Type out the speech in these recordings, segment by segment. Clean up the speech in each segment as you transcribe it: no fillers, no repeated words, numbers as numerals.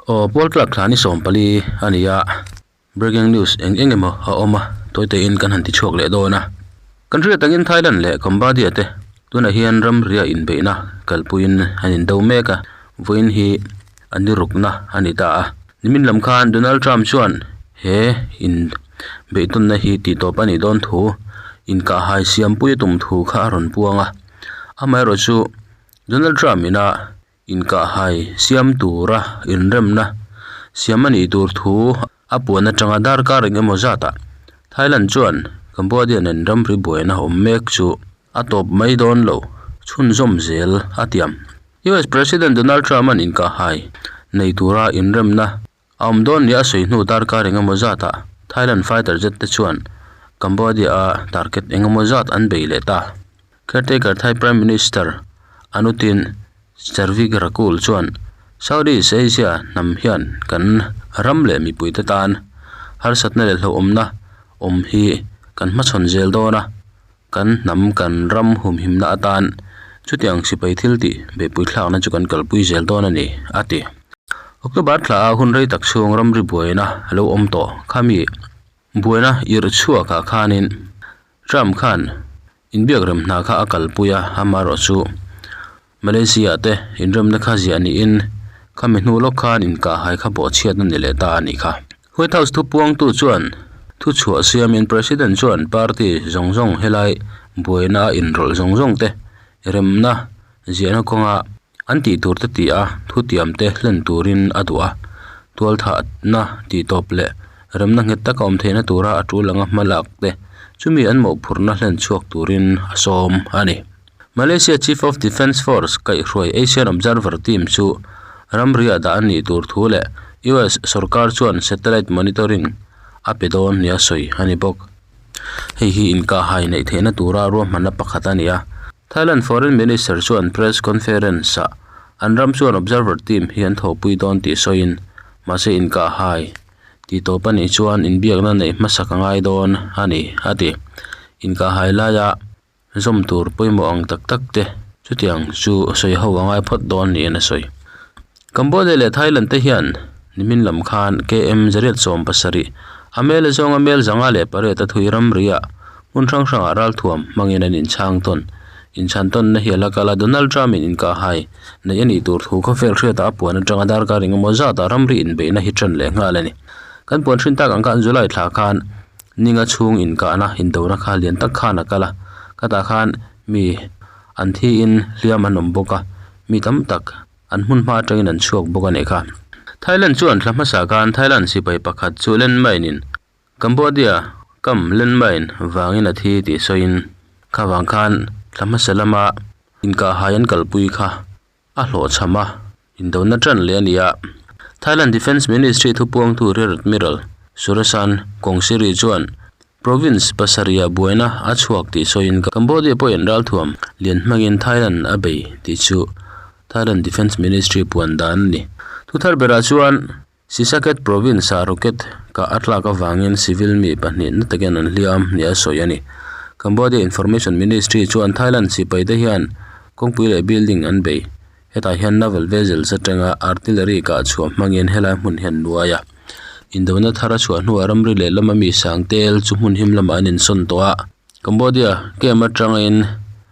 Aw pawl tlak thla ni 14 a ni a, breaking news eng eng emaw a awm a, tawite in kan han ti chhuak leh dawn a. Kan hriat angin Thailand leh Cambodia te tunah hian ramria inbeihna kalpuiin an indo mek a, vawiin hi a ni rukna a ni ta a. Nimin lam khan Donald Trump chuan he inbeihtawnna hi tihtawp a nih dawn thu inkahhai siampui a tum thu kha a rawn puang a, amaherawhchu Donald Trump ina Inkahhai siam tura inremna siam a nih tur thu a puan atanga darkar eng emaw zatah Thailand chuan Cambodia nen ramri buaina awm mek chu a tawp mai dawn lo chhunzawm zel a tiam. US President Donald Trump-a'n inkahhai nei tura inremna a awm dawn nia a sawi hnu darkar eng emaw zatah Thailand fighter jet te chuan Cambodia-a target eng emaw zat an bei leh ta. Caretaker Thai Prime Minister Anutin Charvirakul chuan Southeast Asia hnam hian kan ram leh mipuite tan harsatna leh hlauhawmna awm hi kan hmachhawn zel dawn a, kan hnam kan ram humhimna atan chutiang sipai thil tih beihpui thlakna chu kan kalpui zel dawn a ni, a ti. October thla a hun rei tak chhung ramri buaina a lo awm tawh khami buaina irh chhuakah khanin Trump khan inbiak rem hna kha a kalpui a, amaherawh chu Malaysia te inremna kha ziah niin khami hnu lawk khan inkahhai kha bawhchhiatna ni leh ta a nih kha. White House thupuangtu chuan thuchhuah siamin President chuan party zawng zawng helai buaina a inrawlh zawng zawng te remna ziahna kawnga an tih tur te tih a thutiam te hlen turin a duh a, tualthahna tihtawp leh remna nghet taka awm theihna tura a tul anga hma lak te chumi an mawhphurhna hlen chhuak turin a sawm a ni. Malaysia Chief of Defence Force kaihhruai Asian Observer Team chu ramriah dah an nih tur thu leh US sorkar chuan satellite monitoring a pe dawn nia sawi a ni bawk. Hei hi inkahhai neih theihna tura ruahmanna pakhat a ni a. Thailand Foreign Minister chuan press conference-ah an ram chuan observer team hi an thawhpui dawn tih sawiin mahse inkahhai tih tawp a nih chuan inbiakna neih hmasak a ngai dawn a ni, a ti. Inkahhai laia Zawm tur pawimawh ang tak tak te chutiang chu sawi ho a ngai phawt dawn niin a sawi. Cambodia leh Thailand te hian nimin lam khan KM zariat 70 a mel zawnga mel 508 a thui ramriah hmun hrang hrangah ralthuam hmangin an inchhang tawn. Inchhan tawnna hi a la kal a, Donald Trump in inkahhai neih a nih tur thu khawvel hriatah a puan atanga darkar engemaw zatah ramri inbeihna hi tan leh nghal a ni. Kan puan hrin tak ang khan July thla khan Ninga chhung inkahna indona kha lian tak khan a kal a, khatah khan mi an thiin hliam an awm bawk a, mi tam tak an hmun hma atangin an chhuak bawk a nih kha. Thailand chuan thla hmasa khan Thailand sipai pakhat chu landmine in Cambodia kam landmine vangin a thi tih sawiin kha vang khan thla hmasa lama inkahhai an kalpui kha a hlawhchham a, indona tan leh a ni a. Thailand Defence Ministry thupuangtu Rear Admiral Surasan Kongsiri chuan province pasarihah buaina a chhuak tih sawiin Cambodia pawhin ralthuam lian hmangin Thailand a bei tih chu Thailand Defence Ministry puan dan a ni. Thuthar berah chuan Sisaket province-ah rocket kah a tlak avangin civil mi pahnih na takin an hliam nia sawi a ni. Cambodia Information Ministry chuan Thailand sipaite hian kawngpui leh building an bei. Hetah hian naval vessels atanga artillery kah chhuah hmangin helai hmun hi an nuai a. Indona thar a chhuah hnuah ramri lehlam a mi sang tel chu hmun him lamah an insawn tawh a. Cambodia camp atangin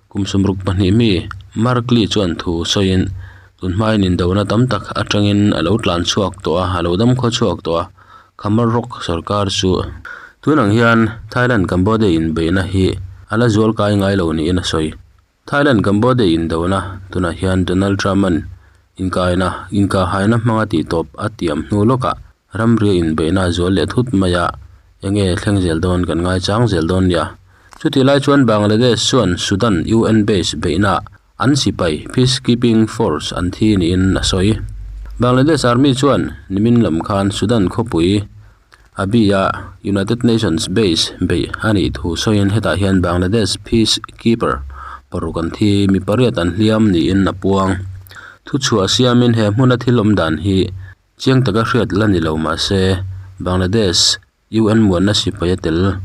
Kum 62 mi Mark Lee chuan thu sawiin, Tun hmain indona tam tak atangin a lo tlan chhuak tawh a, a lo dam khaw chhuak tawh a, Khmer Rouge sorkar chu tun ang hian Thailand Cambodia inbeihna hi a la zual kai ngai lo niin a sawi. Thailand Cambodia indona tunah hian Donald Trump-a'n inkaina inkahaina hmanga tihtawp a tiam hnu lawkah ramria inbeihna a zual leh thut mai a, enge thleng zel dawn kan ngaichang zel dawn nia. Chutih lai chuan Bangladesh chuan Sudan UN base beihnaah an sipai peacekeeping force an thi niin a sawi. Bangladesh army chuan nimin lam khan Sudan khawpui Abiy-a United Nations base beih a nih thu sawiin hetah hian Bangladesh peacekeeper paruk an thi, mi pariat an hliam niin a puang. Thuchhuah siamin he hmuna thil awm dan hi chiang taka hriat la ni lo mahse Bangladesh UN muanna sipai a tel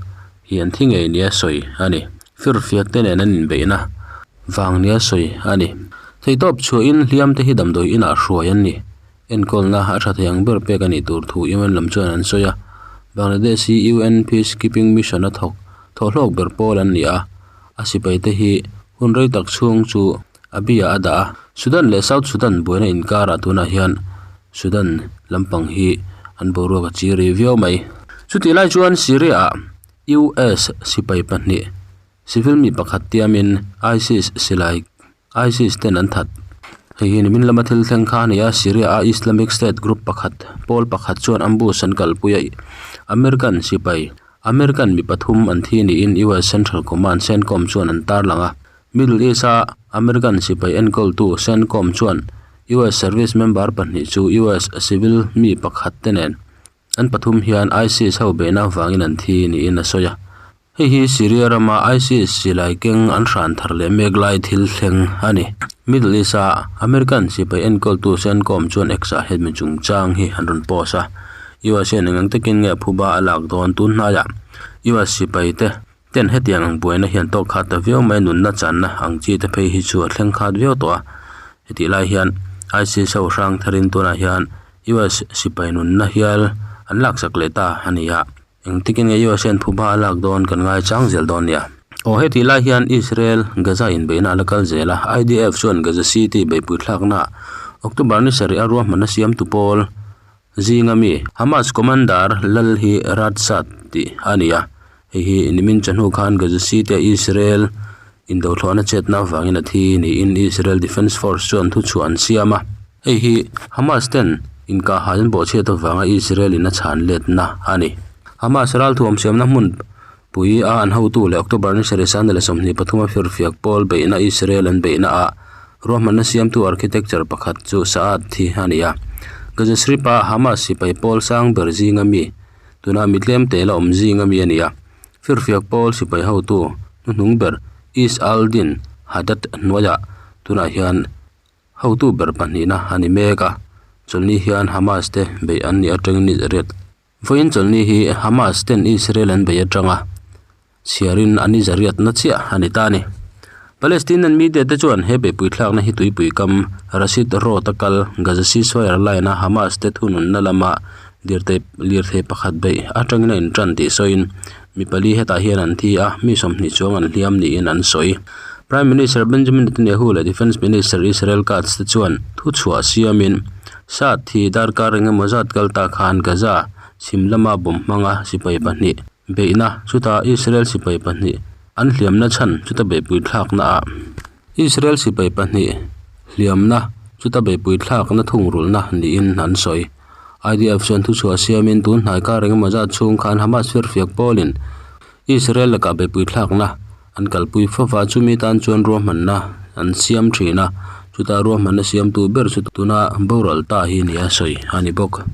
hi an thi ngei nia sawi a ni. Firfiak te nen an inbeihna vang nia sawi a ni. Theihtawp chhuahin hliam te hi damdawi inah hruai an ni. Enkawlna a tha thei ang ber pek a nih tur thu UN lam chuan an sawi a. Bangladesh hi UN Peacekeeping Mission a thawk thawhhlawk ber pawl an ni a, a sipaite hi hun rei tak chhung chu a biaah a dah a. Sudan leh South Sudan buaina inkarah tunah hian Sudan lampang hi an boruak a chi rih viau mai. Chutih lai chuan Syria-ah US sipai pahnih civil mi pakhat tiamin ISIS silai ISIS ten an that. Hei hi nimin lama thil thleng kha a ni a, Syria a Islamic State group pakhat pawl pakhat chuan ambush an kalpui a, American sipai American mi pathum an thi niin US Central Command, Centcom, chuan an tarlang a. Middle East a American sipai enkawltu Centcom chuan US service member pahnih chu US civil mi pakhat te nen An pathum hian ISIS ho beihna avangin an thi niin a sawi a. Hei hi Syria rama ISIS silai keng an hran thar leh mek lai thil thleng a ni. Middle East-a American sipai enkawltu Centcom chuan X-ah hemi chungchang hi an rawn post a. US hian eng ang takin nge phuba a lak dawn tun hnaiah US sipaite ten hetiang ang buaina hian tawk khat ta viau mai nunna channa ang chi te phei hi chu a thleng khat viau tawh a. Hetih lai hian ISIS ho hrang tharin tunah hian US sipai nunna hial an laksak leh ta a ni a, engtikin nge US hian phuba a lak dawn kan ngai chang zel dawn nia. Aw hetih lai hian Israel Gaza inbeihna a la kal zel a, IDF chuan Gaza City beihpui thlakna October ni sarih a ruahmanna siamtu pawl zinga mi Hamas commander lal hi Radsad tih a ni a, hei hi nimin chawhnu khan Gaza City a Israel indothlawhna chetna avangin a thi niin Israel Defence Force chuan thuchhuah an siam a. Hei hi Hamas ten inkahhai an bawhchhiat avanga Israel in a chhan letna a ni. Hamas ralthuam siamna hmun pui a an hotu leh October ni sarih sangni leh 23 a firfiak pawl beihna Israel an beihna ah ruahmanna siamtu architecture pakhat chu Saad thi a ni a. Gaza Strip a Hamas sipai pawl sang ber zinga mi tuna mi tlem te la awm zinga mi a ni a. Firfiak pawl sipai hotu hnuhnung ber Izz al-Din Haddad hnuaiah tunah hian hotu ber pahnihna a ni mek a, chawlhni hian Hamas te beih an nih atangin ni riat. Vawiin chawlhni hi Hamas ten Israel an beih atanga chhiarin an ni zariatna chiah a ni ta a ni. Palestinian media te chuan he beihpui thlakna hi tuipui kam Rashid Road a kal Gaza ceasefire line a Hamas te thununna lama lirthei lirthei pakhat beih atangin a intan tih sawiin mi pali hetah hian an thi a, mi 20 chuang an hliam niin an sawi. Prime Minister Benjamin Netanyahu leh Defence Minister Israel Katz te chuan thuchhuah siamin Saad hi darkar engemaw zat kal ta khan Gaza chhim lama bomb hmanga sipai pahnih beihna chutah Israel sipai pahnih an hliamna chhan chuta beihpui thlakna ah Israel sipai pahnih hliamna chuta beihpui thlakna thungrulhna niin an sawi. IDF chuan thuchhuah siamin tun hnai kar engemaw zat chhung khan Hamas firfiak pawlin Israel lakah beihpui thlakna an kalpui fova chumi tan chuan ruahmanna an siam thin a, chuta ruahmanna siamtu ber chu tuna boral ta hi nia sawi a ni bawk.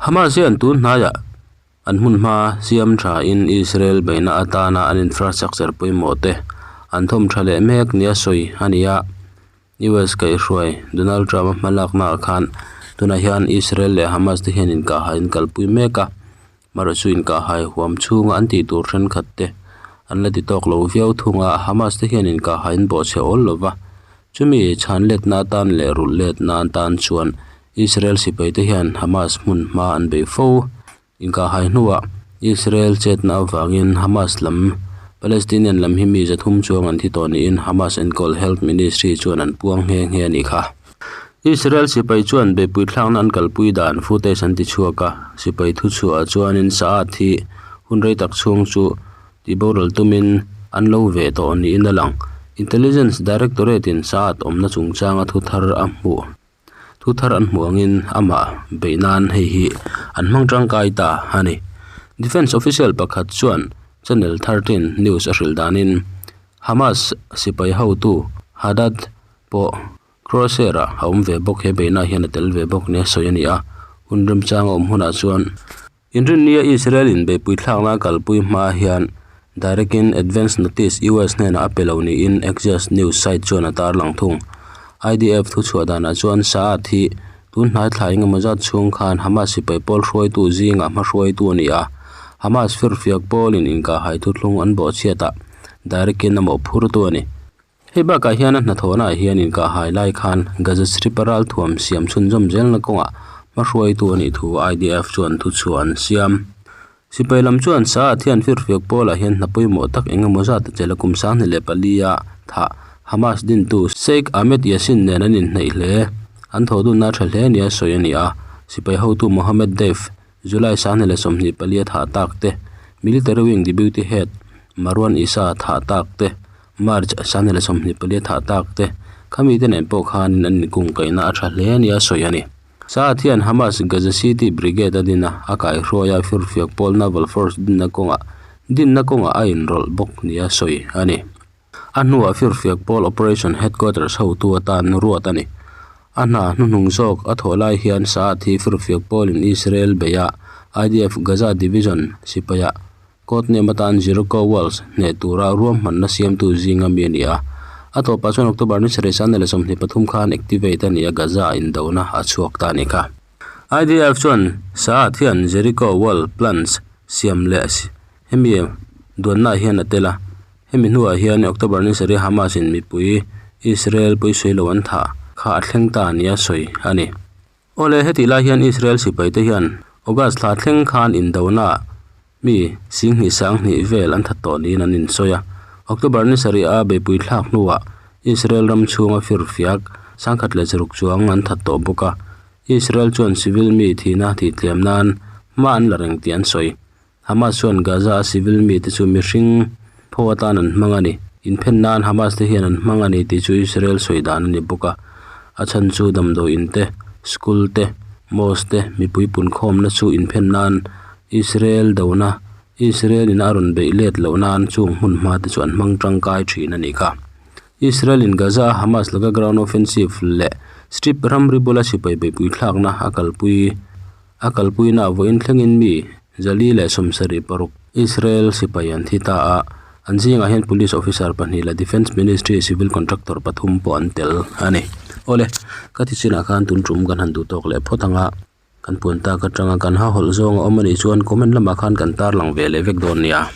Hamas hian tun hnaiah An hmun hma siam thain Israel beihna atana an infrastructure pawimawh te an thawm tha leh mek nia sawi a ni a. US kaihhruai Donald Trump a hmalaknaah khan tunah hian Israel leh Hamas te hian inkahhai an kalpui mek a, marawh chu inkahhai huam chhunga an tih tur thenkhat te an la ti tawk lo viau thung a, Hamas te hian inkahhai an bawhchhe awl lo va, chumi chhan letna atan leh rulh letna atan chuan Israel sipai te hian Hamas hmun hma an bei fo. Inkahhai hnuah Israel chetna avangin Hamas lam Palestinian lam hi mi zathum chuang an thi tawh niin Hamas enkawl Health Ministry chuan an puang nghe nghe a nih kha. Israel sipai chuan beihpui thlakna an kalpui dan footage an ti chhuak a, sipai thuchhuah chuanin Saad hi hun rei tak chhung chu tihboral tumin an lo ve tawh niin a lang. Intelligence Directorate-in Saad awmna chungchanga thuthar a hmuh. Thu thar an hmuh angin amah beih nan hei hi an hmang tangkai ta a ni. Defence official pakhat chuan Channel 13 news a hrilh danin Hamas sipai hotu Haddad pawh Crosshair-ah a awm ve bawk he beihna hian a tel ve bawk nia sawi a ni a, hun remchang a awm hunah chuan Inrinnia Israel-in beihpui thlakna a kalpui hma hian direct-in advance notice US hnenah a pe lo niin Axios news site chuan a tarlang thung. IDF thuchhuah danah chuan Saad hi tun hnai thla engemaw zat chhung khan Hamas sipai pawl hruaitu zingah hmahruaitu a ni a, Hamas firfiak pawlin inkahhai thuthlung an bawhchhiatah direct-in a mawhphurtu a ni. Hei bakah hian a hnathawhnaah hian inkahhai lai khan Gaza Strip-a ralthuam siam chhunzawm zelna kawngah hmahruaitu a nih thu IDF chuan thuchhuah an siam. Sipai lam chuan Saad hian firfiak pawlah hian hna pawimawh tak eng emaw zat a chelh a kum 24 a thah Hamas dintu Sheikh Ahmed Yassin nen an inhnaih hle. An thawhdunna a tha hle nia sawi a ni a, sipai hotu Mohammed Deif July 2024 a thah tak te, Military Wing Deputy Head Marwan Issa thah tak te, March 2024 a thah tak te, khami te nen pawh khanin an inkungkaihna a tha hle nia sawi a ni. Saad hian Hamas Gaza City Brigade a din a, a kaihruai a, firfiak pawl Naval Force dinna kawngah dinna kawngah a inrawlh bawk nia sawi a ni. A hnuah firfiak pawl Operation Headquarters hotu atan ruat a ni. A hna hnuhnung zawk a thawh lai hian Saad hi firfiak pawlin Israel beia IDF Gaza Division sipaia Court name atan Jericho Walls hneh tura ruahmanna siamtu zinga mi a ni a. A tawpah chuan October ni sarih 2023 khan activate a ni a, Gaza indona a chhuak ta a ni kha. IDF chuan Saad hian Jericho Wall plans siam leh hemi duannaah hian a tel a. Hemi hnuah hian October ni sarih Hamas in mipui Israel pawisawi lo an thah kha a thleng ta nia sawi a ni. Awle, hetih lai hian Israel sipaite hian August thla thleng khan indona mi 10,000 sanghnih vel an that tawh niin an insawi a. October ni sarih a beipui thlak hnuah Israel ram chhunga firfiak 1,100 chuang an that tawh bawk a. Israel chuan civil mi thihna tihtlem nan hma an la reng tih an sawi. Hamas chuan Gaza a civil mite chu mihring pho atan an hmang a ni. Inphen nan Hamas te hian an hmang a ni tih chu Israel sawi dan a ni bawk a. A chhan chu damdawi in te, school te, mosque te mipui punkhawmna chu inphen nan Israel dona Israel in a rawn beih let loh nan chung hmun hma te chu an hmang tangkai thin a nih kha. Israel in Gaza a Hamas laka ground offensive leh Strip ramri bula sipai beihpui thlakna a kalpui A kalpuina vawiin thlengin mi 476 Israel sipai an thi ta a, an zingah hian police officer pahnih leh Defence Ministry civil contractor pathum pawh an tel a ni. Awle, ka ti chinah khan tun tum kan han duh tawk leh phawt ang a, kan puan tak atanga kan hahawlh zawng a awm a nih chuan comment lamah khan kan tarlang ve leh vek dawn nia.